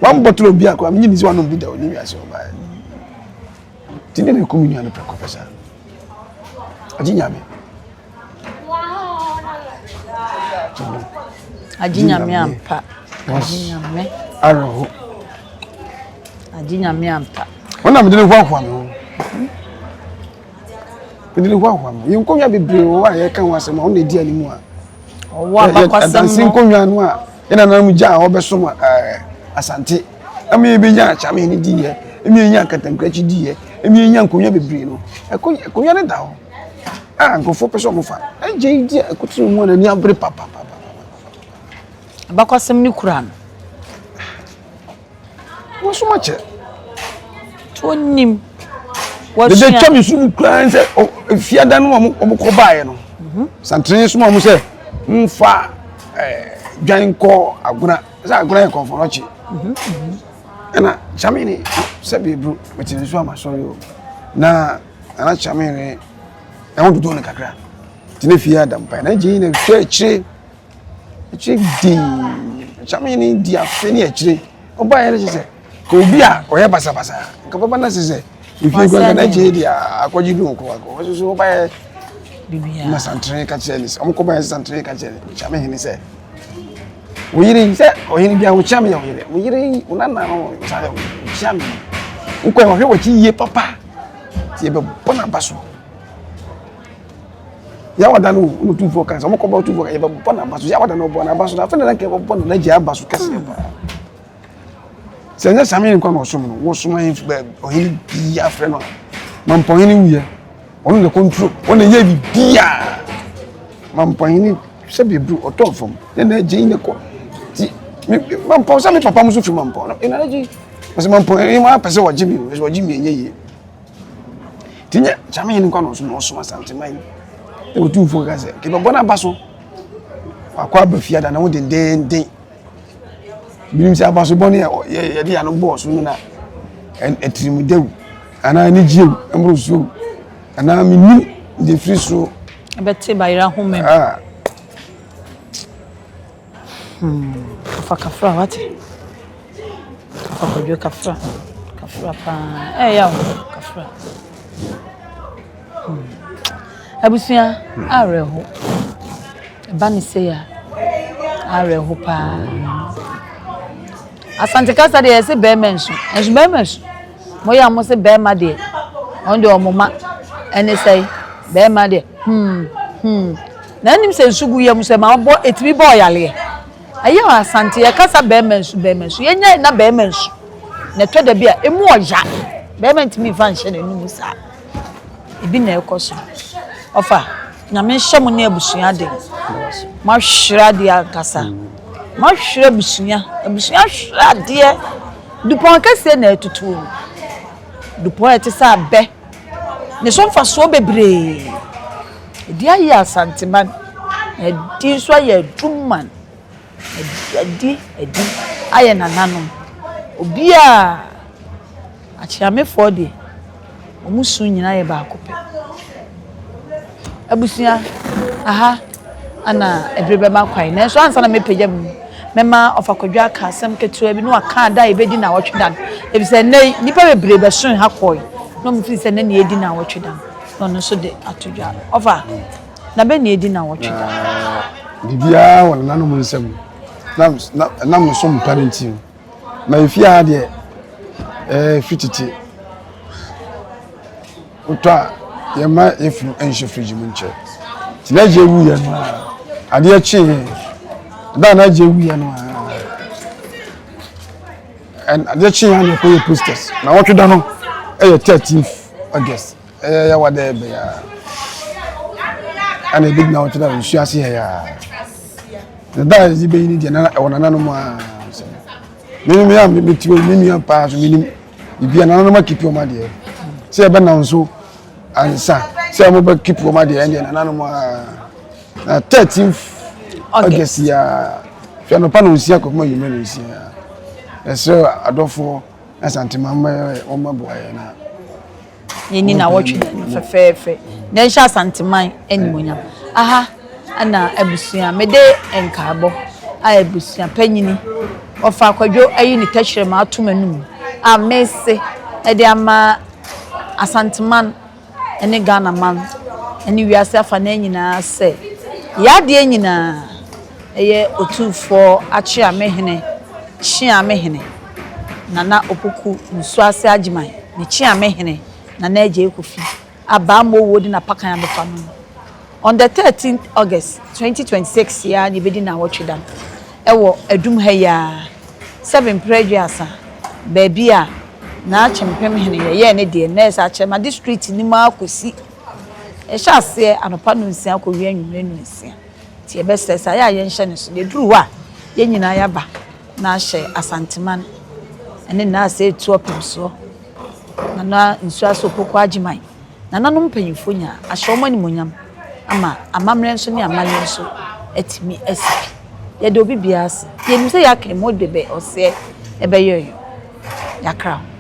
One bottle of beer koraa menye ni sɛ wanom bi da ɔne wiase ɔbaeɛ nti ne na ɛkɔ me nua no prɛko pɛ saa agye nyame agye nyame ampa agye nyame awerɛho agye nyame ampa wɔn na mede ne hoahoa me ho mede ne hoahoa me ho yɛn nkonnwa bebree wɔ hɔ a yɛka ho asɛm a wɔn na ɛdi anim a ɔwɔ abakwasɛm no adanse nkonnwa no a. Yɛn nananom gya a wɔbɛsom ɛɛ Asante. Ɛma yɛbɛnya Akyamehene diiɛ, ɛma yɛnya Nkatankurakyi diiɛ, ɛma yɛnya nkonnwa bebree no. Akonnwa no da hɔ a nkurɔfoɔ pɛ sɛ wɔfa. Agya yi di akotene mu a n'ani abere papapapa. Abakɔsɛm no kura no. Wɔsom akyɛ. Nti ɔnim. Wɔsua. Dede twa me so mu koraa sɛ fiada no wɔn kɔ baeɛ no. Mhm. Santene soma wɔn sɛ momfa eh, dwan kɔ agona sɛ agona yɛ kɔnfɔnɔkye. Mhm, mhm. Ɛna kyamene sɛ beburu mete ne so ama sɔre o. Na ana kyamene ɛho dodo no kakra. Nti ne fie ada mpae na gye yi na hwɛ akyire Akyire dii, kyame di afe ne akyire. Ɔbaeɛ no kyerɛ sɛ, ka obi a ɔyɛ basabasa, nka bɛba no ase sɛ, efie kura nka n'akyire deɛ akɔgye bi nkɔ akɔ. Ɔso so ɔbaeɛ ma santere ka kyerɛ ne sɛ, ɔmo kɔ baeɛ santere ka kyerɛ ne kyame hene sɛ, wo yere yi sɛ ɔhene bi a wokyia me yɛ wo yere, wo yere yi wo nana no saa yɛ wokyia me. Wokɔ yɛ ɔhwɛ w'akyi yie papa, nti yɛbɛbɔ n'aba so. Yawada no na otumfoɔ ka sɛ wɔkɔba otumfoɔ ka yɛbɛbɔ n'aba so Yawada no ɔbɔ n'aba so na afei na nka yɛbɛbɔ no n'agya aba so kɛseɛ paa sɛ ɛnyɛ same nkwa na ɔsom no wɔsom ahemfo bɛɛ ɔhene bi afrɛ no a mampɔhene wuyɛ ɔno na kɔntro ɔno na ɛyɛ biribiaa mampɔhene sɛ bɛburu ɔtɔɔ fam ne na agye ne kɔ ti mampɔn sɛ me papa mo so firi mampɔn no ɛna agye sɛ mampɔhene ma apɛ sɛ wɔgye me wɔgye me ɛnyɛ yie Nti nyɛ Kyame hene nkwa na ɔsom na ɔsom Asanteman. Na Otumfoɔ ka sɛ, kebɛbɔ n'aba so. Wakɔ aba fie ada ne ho dendeenden. Binom sɛ abasobɔ no yɛ yɛde yɛn ano bɔɔ so no na atirimudew anaa anigyew mmorosow anaa menim deɛ firi soro. Ɛbɛte bayerɛ ahoma mu. Ah. Hmm, afa kafra wate. Afa kwadwo kafra. Kafra paa. Ɛyɛ o, kafra. Hmm. Abusua awerɛho. Ɛba ne sei a, awerɛho paa. Asante kasa deɛ yɛse bɛrima nsu. Nso bɛrima nsu. Moyɛ a mo se bɛrima deɛ, ɔno deɛ ɔmoma. Ɛne sɛe, bɛrima deɛ, hmm, hmm. Na anim sɛ nsu gu yam sɛ ma ɔbɔ ɛtumi bɔ ɔyaleɛ. Ɛyɛ wɔ Asante yɛkasa bɛrima nsu bɛrima nsu yɛnya na bɛrima nsu na ɛtɔ da bi a emu ɔya bɛrima ntumi nfa nhyɛ n'anum saa ebi na ɛkɔ so ɔfa nyame nhyɛ mo ne abusua den moahwere adeɛ ankasa moahwere abusua abusua ahwere adeɛ dupɔn kɛseɛ na ɛtutuo dupɔn a ɛte sɛ abɛ ne so mfasoɔ bebree. Ɛdi ayɛ Asanteman, na ɛdi nso ayɛ Adumman. Ɛdi, ɛdi ayɛ nananom. Obiara, Akyeamefoɔ deɛ, wɔn su nyinaa yɛ baako pɛ. Abusua, aha na ɛbere bɛma kwan. Nanso ansa na mɛpagya me mu, mɛma Ɔfa Kwadwo aka asɛm ketewa bi na waka ada a yɛbɛdi nnawɔtwe da no. Efisɛ nnɛ yi, nnipa bebree bɛsoe ha kɔe na wɔfiri sɛ nnɛ na yɛredi nnawɔtwe da no. Na ɔno nso de ato dwa. Ɔfa, na bɛ na edi nnawɔtwe da. Biribiara wɔ nananom nsam. Na na ɛnam no som pa no nti. Na efie ha deɛ, ɛɛ fi tete. Wotɔ a, yɛma yɛfunu nhyɛ fridge mu nkyɛ. Nti n'agya wuiɛ no a, adeɛ kyeeɛ. Da a n'agya wuiɛ no a, adeɛ kyeeɛ a na ɛkɔyɛ posters. Na wɔtwe da no ɛyɛ 13th August. Ɛyɛ yawa dɛ ɛbɛyɛ a. Ɛna ɛbɛgyina wɔtwe da no nsuo ase yɛ yaa. Na da a yɛdze bɛyi no deɛ na ɛwɔ nananom a sɛ. Me me a mete hɔ me nua paa so menim biribi a nananom akipi wɔn adeɛ. Sɛ yɛbɛnam so ansa sɛ wɔbɛkipi wɔn adeɛ ɛndeɛ nananom a. Na 13th August yi a hwɛ anɔpa na nsia kɔpem anwummerɛ na nsia. Yɛsrɛ adɔfoɔ Asantema wɔn mɛboa yɛn na. Yɛnni nnawɔtwe da no fɛfɛɛfɛ na ɛnhyɛ Asanteman animuonyam. Aha na abusua mede nkaebɔ a abusua panyini Ɔfa Kwadwo ayi ne tɛkyerɛma ato m'anum a mese de ama Asanteman ne Ghana man ne wiase afanaa nyinaa sɛ, Y'adeɛ nyinaa yɛ Otumfoɔ Akyeamehene Kyeamehene Nana Opoku Nsuase Agyeman ne Kyeamehene Nana Agyei Kofi Abaamowuo de n'apakan abɛfa no no. On the 13th August 2026 yi ara na yɛbɛdi nnawɔtwe da no. Ɛwɔ Adum ha yi ara, sɛbe mprɛ aduasa, baabi a Naakyem Mpemhene yɛyɛɛ ne deɛ, na ɛsɛ Akyerɛmade Street no mu ara kɔsi, yɛhyɛ aseɛ anɔpa nnɔnsia kɔwie anwummerɛ nnɔnsia. Nti yɛbɛsrɛ sɛ ayɛ a yɛnhyɛ no so na ɛduru hɔ a, yɛn nyinaa yɛaba na ahyɛ Asanteman ne Nnaase Etu Ɔpemsoɔ, Nana Nsuase Opoku Agyeman. Nananom mpanyimfoɔ nyinaa, ahyɛ wɔn animuonyam ama amammerɛ nso ne amanneɛ nso atumi asi pi. Yɛda obi biara ase. Yɛnim sɛ yɛaka mu de bɛ ɔseɛ ɛbɛyɛ yɔ. Yɛakra ho.